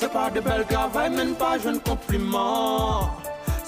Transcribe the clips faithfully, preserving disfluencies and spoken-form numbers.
Se pa de bèl travay, men n pa jwenn konpliman.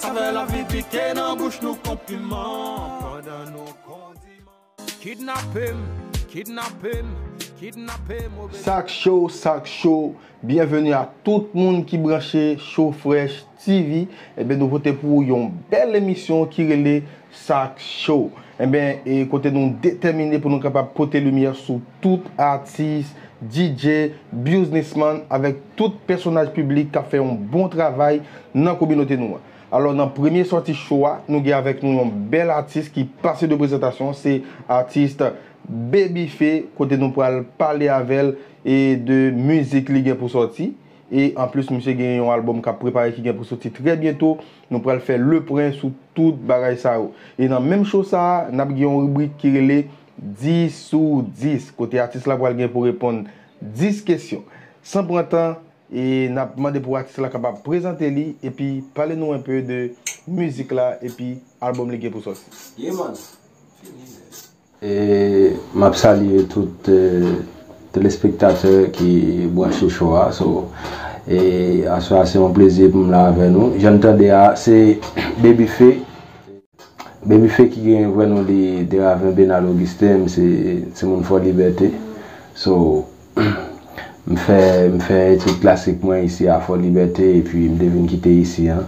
Savè lavi pike nan bouch nou kon piman. Pandan nou kondiman. Kidnape m, kidnape m, kidnape m, o bebe. Sak cho, sak cho. Byenveni a tout moun ki branche Show Fresh T V. Ebyen, nou pote pou ou yon bèl emisyon ki rele Sak Cho. Ebyen, e kote nou detèmine pou nou kapab pote limyè sou tout atis, D J, businessman, avèk tout pèsonaj piblik k ap fè yon bon travay nan kominote nou an. Alò, nan premye sòti cho a, nou gen avèk nou yon bèl atis ki pase de prezantasyon, se atis Baby Fae, kote nou pral pale avè l e de mizik li gen pou sòti. E anplis, misye gen yon albòm k ap prepare ki gen pou sòti trè byento. Nou pral fè le pwen sou tout bagay sa yo. E nan menm cho sa a, n ap gen yon ribrik ki rele dis sou dis, kote atis la pral gen pou reponn dis kesyon. San pran tan, e n ap mande pou atis la kapab prezante li epi pale nou enpe de mizik la epi albòm li gen pou sòti. Yeah, man. Fini, man. E m ap salye tout, e, telespektatè ki branche cho a. So, e aswè a se yon plezi pou m la avè nou. Jan n tande a, se Baby Fae. Baby Fae ki gen vrè non li Deraven Benal Augustin, m se, se moun Fò Libète. So, m fè, m fè etid klasik mwen isi a Fò Libète, epi m te vin kite isi an.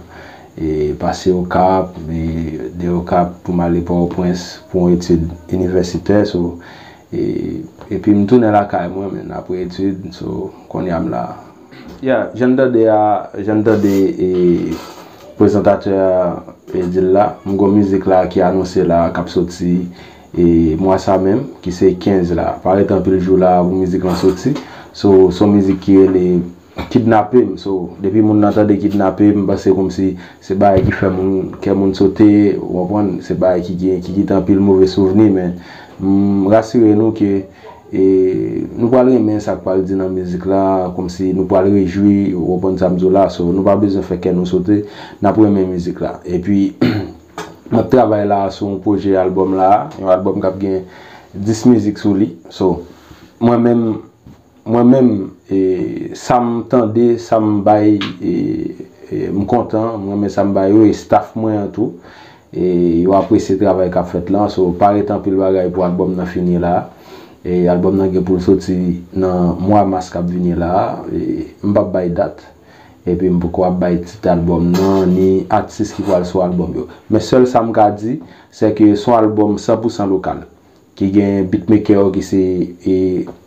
E pase Okap, e de Okap pou m ale Pòtoprens pou yon etid inivèsitè. So, e, epi m tounen lakay mwen, men apre etid, so, kounye a m la. Ya, jan n tande a, jan n tande, e, prezantatè a, e, di l la, m gon mizik la ki anonse la, k ap soti, e, mwa sa menm, ki se kenz la. Pa ret anpil jou la pou mizik lan soti. So, se yon mizik ki rele Kidnape m. So, depi moun nan tande Kidnape m, m panse kòmsi se bagay ki fè moun, kè moun sote, ou konprann? Se bagay ki gen, ki kite anpil move souvni, men m rasire nou ke, e, nou pral renmen sa k pral di nan mizik la, kòmsi nou pral rejwi, ou konprann sa m di w la, so, nou pa bezwen fè kè nou sote, n ap renmen mizik la. Epi, m ap travay la sou yon pwojè albòm la, yon albòm k ap gen dis mizik sou li. So, mwen menm, Mwen menm, e, sa m tande, sa m bay, e, e, m kontan, m renmen sa m bay yo, e staff mwen an tou, e, yo apresye travay k ap fèt lan. So, pa ret anpil bagay pou albòm nan fini la. E, albòm nan gen pou l soti nan mwa mas k ap vini la. E, m p ap bay dat. Epi m poko ap bay tit albòm nan, ni atis ki pral sou albòm yo. Men sèl sa m ka di, se ke se yon albòm san pou san lokal. Ki gen beatmaker yo ki se, e,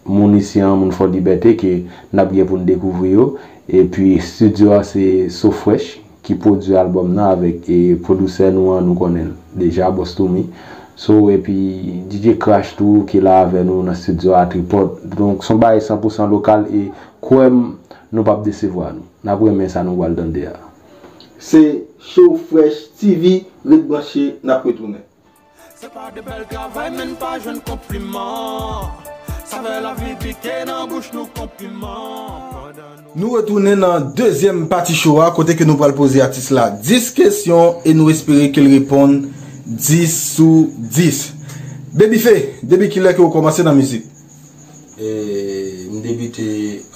moun isi an, moun Fò Libète ke n ap gen pou n dekouvri yo. Epi estidyo a se So Fresh ki pwodui albòm nan avèk, e, pwodisè nou an, nou konnen l deja, Bòs Toumi. So, epi D J Crash tou ki la avè nou nan estidyo a, Tripod. Donk, se yon bagay san pou san lokal e kwè m, nou p ap desevwa nou. N ap renmen sa nou pral tande a. Se Show Fresh T V, ret branche, n ap retounen. Se pa de bèl travay, men n pa jwenn konpliman. Savè lavi pike nan bouch nou kon piman. Pandan nou Nou retounen nan dezyèm pati cho a, kote ke nou pral poze atis la dis kesyon e nou espere ke l reponn dis sou dis. Baby Fae, depi kilè ke w kòmanse nan mizik? E, m debite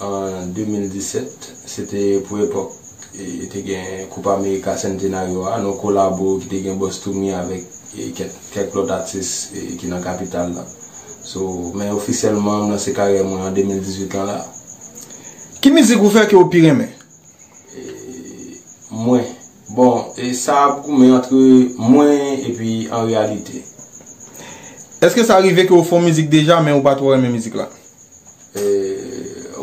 an de mil disèt, se te pou epòk, e, te gen Copa America Centenario a, nou kolabo ki te gen Bòs Toumi avèk, e, kèk, kèk lòt atis, e, ki nan kapital la. So, men ofisyèlman, m lanse karyè mwen an de mil dizuit lan la. Ki mizik ou fè ke w pi renmen? E, mwen. Bon, e sa ap goumen antre mwen epi an reyalite. Èske sa rive ke w fè yon mizik deja, men ou pa twò renmen mizik la? E,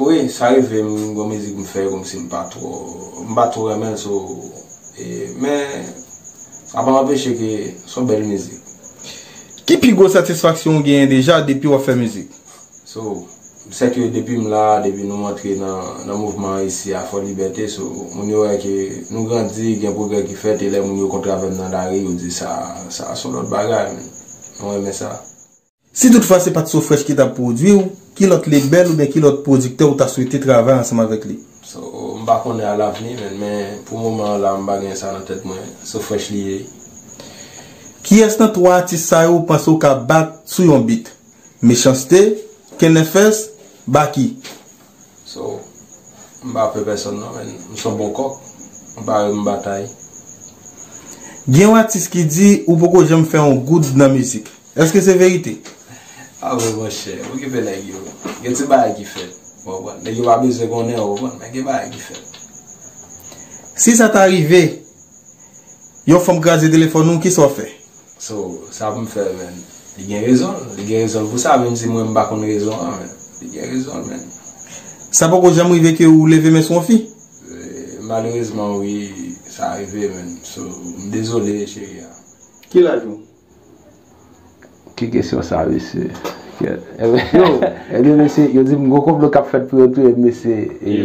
wi, sa rive m gon mizik m fè kòmsi m pa twò, m pa twò renmen l, so, e, men sa pa anpeche ke se yon bèl mizik. Ki pi gwo satisfaksyon ou genyen deja depi w ap fè mizik? So, m sè ke depi m la, depi nou antre nan, nan mouvman an isi a Fò Libète, so, moun yo wè ke nou grandi, gen pwogrè ki fèt, e lè moun yo kontre avè m nan lari, yo di sa, sa se yon lòt bagay, men nou renmen sa. Si toutfwa se pa t So Fresh ki t ap pwodui w, ki lòt lebèl oubyen ki lòt pwodiktè ou ta swete travay ansanm avèk li? So, m pa konnen alavni, men, men pou moman an la, m pa gen sa nan tèt mwen. So Fresh li ye. Kiyès nan twa atis sa yo ou panse w ka bat sou yon beat? Mechanste, Kenfs, Baky. So, M pa pè pèsonn non, men m se yon bon kòk. M pare m batay. Gen yon atis ki di ou poko janm fè yon goud nan mizik. Èske se verite? A wi, monchè, okipe nèg yo. Gen ti bagay ki fèt. Ou konprann? Nèg yo pa bezwen konnen, ou konprann? Men gen bagay ki fèt. Si sa ta rive, yon fanm kraze telefòn ou, kisa w fè? So, sa pou m fè, men. Li gen rezon l. Li gen rezon l pou sa, menm si mwen m pa konn rezon an, men. Li gen rezon l, men. Sa poko janm rive ke ou leve men sou yon fi? E, malerezman, wi, sa rive, men. So, m dezole, cheri a. Ki laj ou? Ki kesyon sa, mesye? Yo. Ebyen, mesye, yo di m gon konplo k ap fèt pou yo touye m, mesye. E,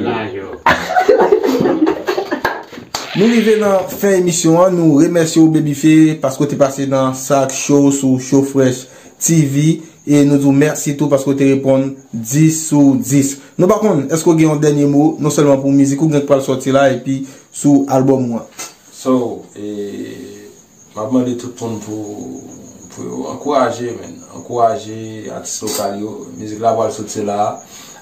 nou rive nan fen emisyon an. Nou remèsye w, Baby Fe, paske w te pase nan Sak Show sou Show Fresh T V. E nou di w mèsi tou paske w te reponn dis sou dis. Nou pa konn, èske w gen yon dènye mo, non sèlman pou mizik ou gen k pral sòti la, epi sou albòm ou an? So, e, m ap mande tout moun pou, pou yo ankouraje, men. Ankouraje atis lokal yo. Mizik la pral soti la.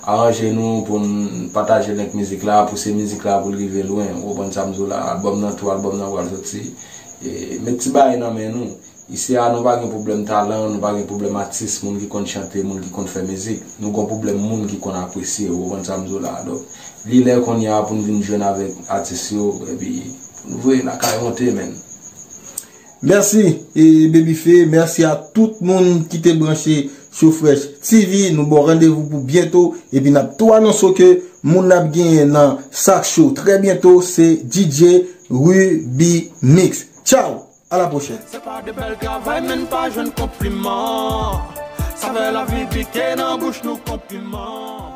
Aranje nou pou n pataje link mizik la, pouse mizik la pou l rive lwen. Ou konprann sa m di w la? Albòm nan tou, albòm nan pral soti. E, met ti bagay nan men nou. Isi a, nou pa gen pwoblèm talan, nou pa gen pwoblèm atis, moun ki konn chante, moun ki konn fè mizik. Nou gon pwoblèm moun ki konn apresye, ou konprann sa m di w la? Donk, li lè kounye a pou n vin jwenn avèk atis yo, epi pou n voye lakay monte, men. Mèsi, e, Baby Fe, mèsi a tout moun ki te branche sou Fresh T V. Nou ba w randevou pou byento, epi n ap tou anonse w ke moun n ap genyen nan Sak Show trè byento, se D J Ruby Mix. Tchao! À la prochaine. Se pa de bèl travay, men n pa jwenn konpliman. Savè lavi pike nan bouch nou konpliman.